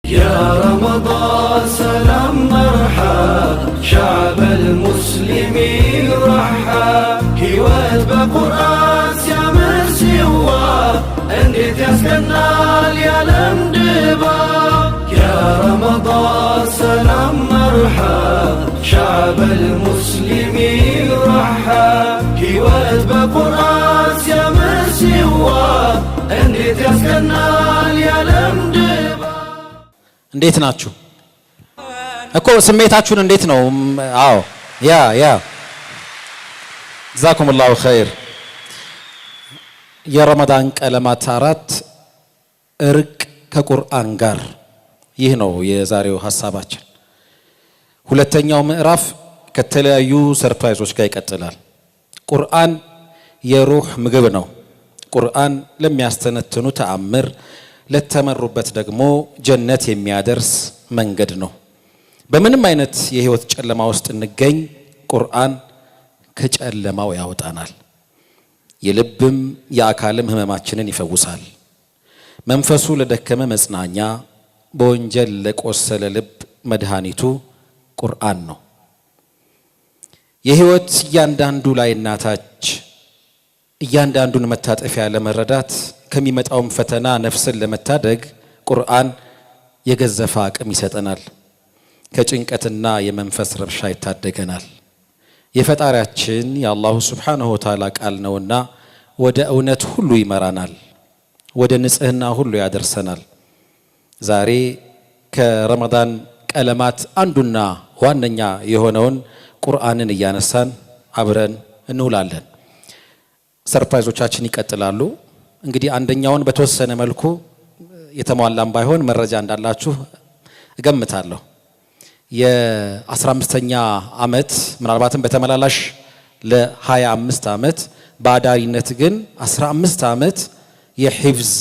يا رمضان سلام مرحب شعب المسلمين رحب ሕይወት በቁርአን ሲያምር ሲዋብ እንዴት ያስቀናል ያለም ድባብ። يا رمضان سلام مرحب شعب المسلمين رحب ሕይወት በቁርአን ሲያምር ሲዋብ እንዴት ያስቀናል ያለም ድባብ። እንዴት ናችሁ? እኮ ስሜታችሁን እንዴት ነው? አዎ፣ yeah, جزاكم الله خير። የረመዳን ቀለማት አራት፣ እርቅ ከቁርአን ጋር፣ ይህ ነው የዛሬው ሀሳባችን። ሁለተኛው ምዕራፍ ከተለያዩ surprise ኦች ጋር ይቀጥላል። ቁርአን የሩህ ምግብ ነው። ቁርአን ለሚያስተነትኑ ተአምር፣ ለተመሩበት ደግሞ ጀነት የሚያደርስ መንገድ ነው። በምንም አይነት የህይወት ጨለማ ውስጥ እንገኝ፣ ቁርአን ከጨለማው ያወጣናል። የልብም የአካልም ህመማችንን ይፈውሳል። መንፈሱ ለደከመ መጽናኛ፣ በወንጀል ለቆሰለ ልብ መድኃኒቱ ቁርአን ነው። የህይወት እያንዳንዱ ላይና ታች፣ እያንዳንዱን መታጠፊያ ለመረዳት፣ ከሚመጣውም ፈተና ነፍስን ለመታደግ ቁርአን የገዘፈ አቅም ይሰጠናል። ከጭንቀትና የመንፈስ ረብሻ ይታደገናል። የፈጣሪያችን የ الله سبحانه وتعالى ቃል ነውና ወደ እውነት ሁሉ ይመራናል፣ ወደ ንጽህና ሁሉ ያደርሰናል። ዛሬ ከረመዳን ቀለማት አንዱና ዋነኛ የሆነውን ቁርአንን እያነሳን አብረን እንውላለን። Surprise ኦቻችን ይቀጥላሉ። እንግዲህ አንደኛውን በተወሰነ መልኩ የተሟላም ባይሆን መረጃ እንዳላችሁ እገምታለሁ። የ15ኛ ዓመት፣ ምናልባትም በተመላላሽ ለ25 ዓመት፣ በአዳሪነት ግን 15 ዓመት የሂፍዝ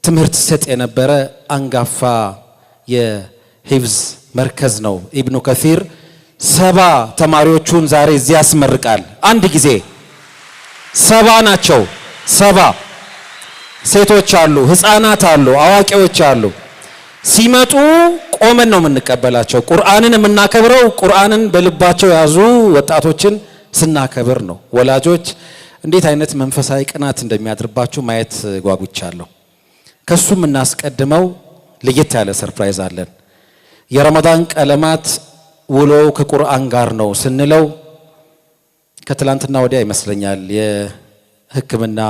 ትምህርት ሰጥ የነበረ አንጋፋ የሂፍዝ መርከዝ ነው። ኢብኑ ከሲር 70 ተማሪዎቹን ዛሬ እዚህ ያስመርቃል። አንድ ጊዜ 70 ናቸው። 70 ሴቶች አሉ፣ ህፃናት አሉ፣ አዋቂዎች አሉ። ሲመጡ ቆመን ነው የምንቀበላቸው። ቁርአንን የምናከብረው ቁርአንን በልባቸው የያዙ ወጣቶችን ስናከብር ነው። ወላጆች እንዴት አይነት መንፈሳዊ ቅናት እንደሚያድርባችሁ ማየት ጓጉቻለሁ። ከሱ የምናስቀድመው ለየት ያለ surprise አለን። የረመዳን ቀለማት ውሎ ከቁርአን ጋር ነው ስንለው ከትላንትና ወዲያ ይመስለኛል የሕክምና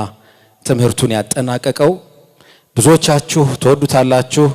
ትምህርቱን ያጠናቀቀው፣ ብዙዎቻችሁ ትወዱታላችሁ።